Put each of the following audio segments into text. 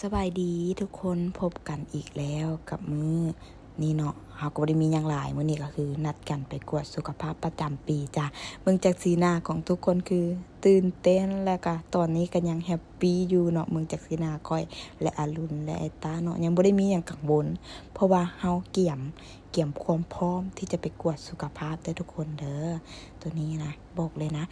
ສະບາຍດີທຸກຄົນ, ພົບກັນອີກແລ້ວກັບມື້ນີ້ເນາະ. ເຮົາກໍບໍ່ໄດ້ມີຫຍັງຫຼາຍ, ມື້ນີ້ກໍຄືນັດກັນໄປກວດສຸຂະພາບປະຈຳປີຈ້າ. ເບິ່ງຈາກສີໜ້າຂອງທຸກຄົນຄືຕື່ນເຕັ້ນ ແລະກະຕອນນີ້ກໍຍັງແຮັບປີຢູ່ເນາະ. ເບິ່ງຈາກສີໜ້າຂ້ອຍ ແລະອາລຸນ ແລະໄອ້ຕາເນາະ, ຍັງບໍ່ໄດ້ມີຫຍັງກັງວົນ ເພາະວ່າເຮົາກຽມ ກຽມຄວາມພ້ອມທີ່ຈະໄປກວດສຸຂະພາບເດີທຸກຄົນເດີ. ໂຕນີ້ນະ ບອກເລີຍນະ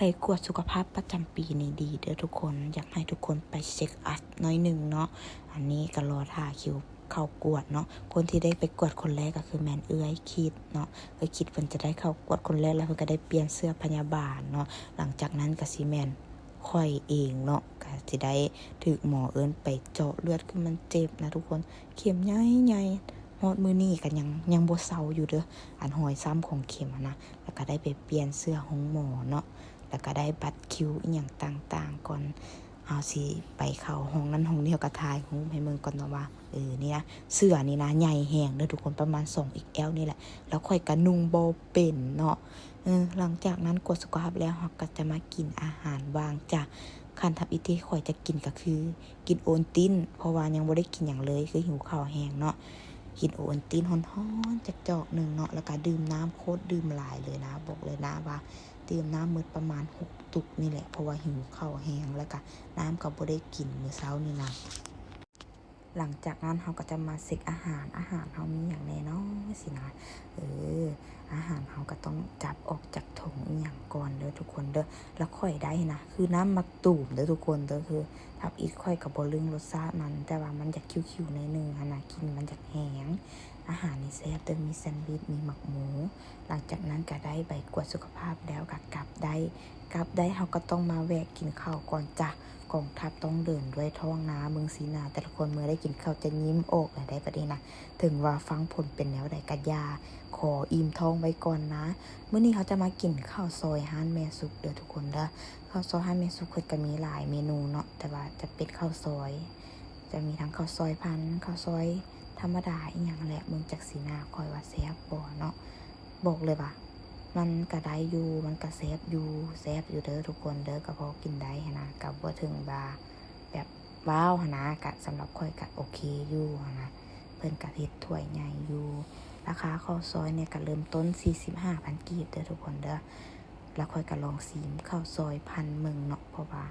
ໄປກວດສຸຂະພາບປະຈຳປີນີ້ດີເດີທຸກຄົນ. ຢາກໃຫ້ທຸກຄົນໄປເຊັກອັບໜ້ອຍໜຶ່ງເນາະ. ອັນນີ້ກໍລໍຖ້າຄິວເຂົ້າກວດເນາະ. ຄົນທີ່ໄດ້ໄປກວດຄົນແລກກໍຄືແມ່ນເອື້ອຍຄິດເນາະ. ເອື້ອຍຄິດເພິ່ນຈະໄດ້ເຂົ້າກວດຄົນແລກ ແລ້ວເພິ່ນກໍໄດ້ປ່ຽນເສື້ອພະຍາບານເນາະ. ຫຼັງຈາກນັ້ນກໍຊິແມ່ນຂ້ອຍເອງເນາະ, ກໍຊິໄດ້ຖືກໝໍເອີ້ນໄປເຈາະເລືອດ ຄືມັນເຈັບນະທຸກຄົນ. ເຂັມໃຫຍ່ໆ ຮອດມື້ນີ້ກໍຍັງ ຍັງບໍ່ເຊົາຢູ່ເດີ ອັນຮອຍຊ້ຳຂອງເຂັມຫັ້ນນະ. ແລ້ວກໍໄດ້ໄປປ່ຽນເສື້ອໂຮງໝໍເນາະ, ແລ້ວກໍໄດ້ບັດຄິວອີ່ຫຍັງຕ່າງໆກ່ອນ. ເຮົາຊິໄປເຂົ້າຫ້ອງນັ້ນຫ້ອງນີ້ ເຮົາກໍຖ່າຍຮູບໃຫ້ເບິ່ງກ່ອນເນາະວ່າ ເອີ ນີ້ນະ ເສື້ອນີ້ນະໃຫຍ່ແຮງເດີທຸກຄົນ, ປະມານສອງເອັກແອລນີ້ແຫຼະ. ແລ້ວຂ້ອຍກໍນຸ່ງບໍ່ເປັນເນາະ. ເອີ ຫຼັງຈາກນັ້ນກວດສຸຂະພາບແລ້ວ ເຮົາກໍຈະມາກິນອາຫານວ່າງຈ້າ. ຂັ້ນທຳອິດທີ່ຂ້ອຍຈະກິນກໍຄື ກິນໂອວັນຕິນ ເພາະວ່າຍັງບໍ່ໄດ້ກິນຫຍັງເລີຍ ຄືຫິວເຂົ້າແຮງເນາະ. ກິນໂອວັນຕິນຮ້ອນໆຈັກຈອກໜຶ່ງເນາະ, ແລ້ວກະດື່ມນ້ຳໂຄດດື່ມຫຼາຍເລີຍນະ. ບອກເລີຍນະວ່າດື່ມນ້ຳໝົດປະມານຫົກຕຸກນີ້ແຫຼະ ເພາະວ່າຫິວເຂົ້າແຮງ ແລ້ວກະນ້ຳກໍບໍ່ໄດ້ກິນມື້ເຊົ້ານີ້ນະ. ຫຼັງຈາກນັ້ນເຮົາກໍຈະມາເຊັກອາຫານ, ອາຫານເຮົາມີຫຍັງແດ່ເນາະຊີ້ນະ. ເອີ ອາຫານເຮົາກໍຕ້ອງຈັບອອກຈາກຖົງອີ່ຫຍັງກ່ອນເດີທຸກຄົນເດີ. ແລ້ວຂ້ອຍໄດ້ນະ ຄືນ້ຳໝາກຕູມເດີທຸກຄົນເດີ. ຄືທຳອິດຂ້ອຍກໍບໍ່ລຶ້ງລົດຊາດມັນ, ແຕ່ວ່າມັນຢາກຂິວໆໜ້ອຍໜຶ່ງຫັ້ນນະ, ກິ່ນມັນຢາກແຮງ. ອາຫານນີ້ແຊບເດີ, ມີແຊນວິດ ມີໝາກໝູ. ຫຼັງຈາກນັ້ນກໍໄດ້ໃບກວດສຸຂະພາບແລ້ວກໍກັບໄດ້, ກັບໄດ້ເຮົາກໍຕ້ອງມາແວະກິນເຂົ້າກ່ອນຈ້າ. ກອງທັບຕ້ອງເດີນດ້ວຍທ້ອງນາ. ເບິ່ງສີໜ້າແຕ່ລະຄົນ ເມື່ອໄດ້ກິນເຂົ້າຈະຍິ້ມອອກແລ້ວໄດ໋ບັດນີ້ນະ. ເຖິງວ່າຟັງຜົນເປັນແນວໃດກໍຢ່າ, ຂໍອີ່ມທ້ອງໄວ້ກ່ອນນາ. ມື້ນີ້ເຮົາຈະມາກິນເຂົ້າຊອຍຮ້ານແມ່ສຸກເດີທຸກຄົນເດີ. ເຂົ້າຊອຍຮ້ານແມ່ສຸກເພິ່ນກໍມີຫຼາຍເມນູເນາະ, ແຕ່ວ່າຈະເປັນເຂົ້າຊອຍ ຈະມີທັງເຂົ້າຊອຍພັນ, ເຂົ້າຊອຍທຳມະດາ ອີ່ຫຍັງແຫຼະ. ເບິ່ງຈາກສີໜ້າຂ້ອຍວ່າແຊບບໍ່ເນາະ. ບອກເລີຍວ່າມັນກະໄດ້ຢູ່, ມັນກະແຊບຢູ່, ແຊບຢູ່ເດີທຸກຄົນເດີ, ກະພໍກິນໄດ້ຫັ້ນນະ, ກະບໍ່ເຖິງວ່າແບບວ້າວຫັ້ນນະ, ກະສຳລັບຂ້ອຍກະໂອເຄຢູ່ຫັ້ນນະ. ເພິ່ນກະເຮັດຖ້ວຍໃຫຍ່ຢູ່. ລາຄາເຂົ້າຊອຍນີ້ກະເລີ່ມຕົ້ນສີ່ສິບຫ້າພັນກີບເດີທຸກຄົນເດີ. ແລ້ວຂ້ອຍກະລອງຊີມເຂົ້າຊອຍພັນເບິ່ງເນາະ, ເພາະວ່າ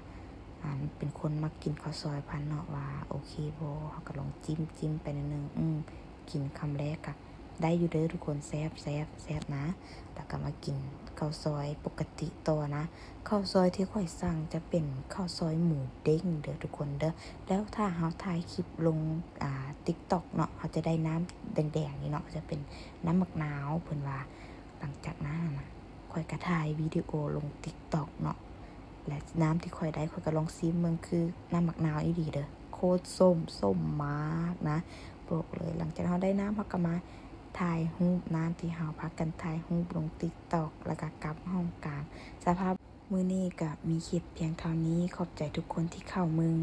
ອັນ ເປັນຄົນມັກກິນເຂົ້າຊອຍພັນເນາະ ວ່າໂອເຄບໍ່. ເຮົາກໍລອງຈິ້ມ ຈິ້ມໄປໜ້ອຍໜຶ່ງ. ອືມ ກິນຄຳແລກກະໄດ້ຢູ່ເດີທຸກຄົນ, ແຊບ ແຊບ ແຊບນະ. ແລ້ວກໍມາກິນເຂົ້າຊອຍປົກກະຕິຕໍ່ນະ. ເຂົ້າຊອຍທີ່ຂ້ອຍສັ່ງຈະເປັນເຂົ້າຊອຍໝູເດ້ງເດີທຸກຄົນເດີ. ແລ້ວຖ້າເຮົາຖ່າຍຄລິບລົງ ອ່າ TikTok ເນາະ, ເຮົາຈະໄດ້ນ້ຳແດງໆນີ້ເນາະ, ຈະເປັນນ້ຳໝາກນາວເພິ່ນວ່າ. ຫຼັງຈາກນັ້ນນະ ຂ້ອຍກະຖ່າຍວິດີໂອລົງ TikTok ເນາະ, ແລະ ນ້ຳທີ່ຂ້ອຍໄດ້ ຂ້ອຍກະລອງຊີມເບິ່ງ ຄືນ້ຳໝາກນາວອີ່ຫຼີເດີ, ໂຄດສົ້ມ ສົ້ມມາກນະ ບອກເລີຍ. ຫຼັງຈາກເຮົາໄດ້ນ້ຳ ເຮົາກະມາຖ່າຍຮູບນ້ຳທີ່ເຮົາພາກັນຖ່າຍຮູບລົງ TikTok ແລ້ວກະກັບຫ້ອງການ. ສະພາບມື້ນີ້ກະມີຄລິບພຽງເທົ່ານີ້, ຂອບໃຈທຸກຄົນທີ່ເຂົ້າເບິ່ງ.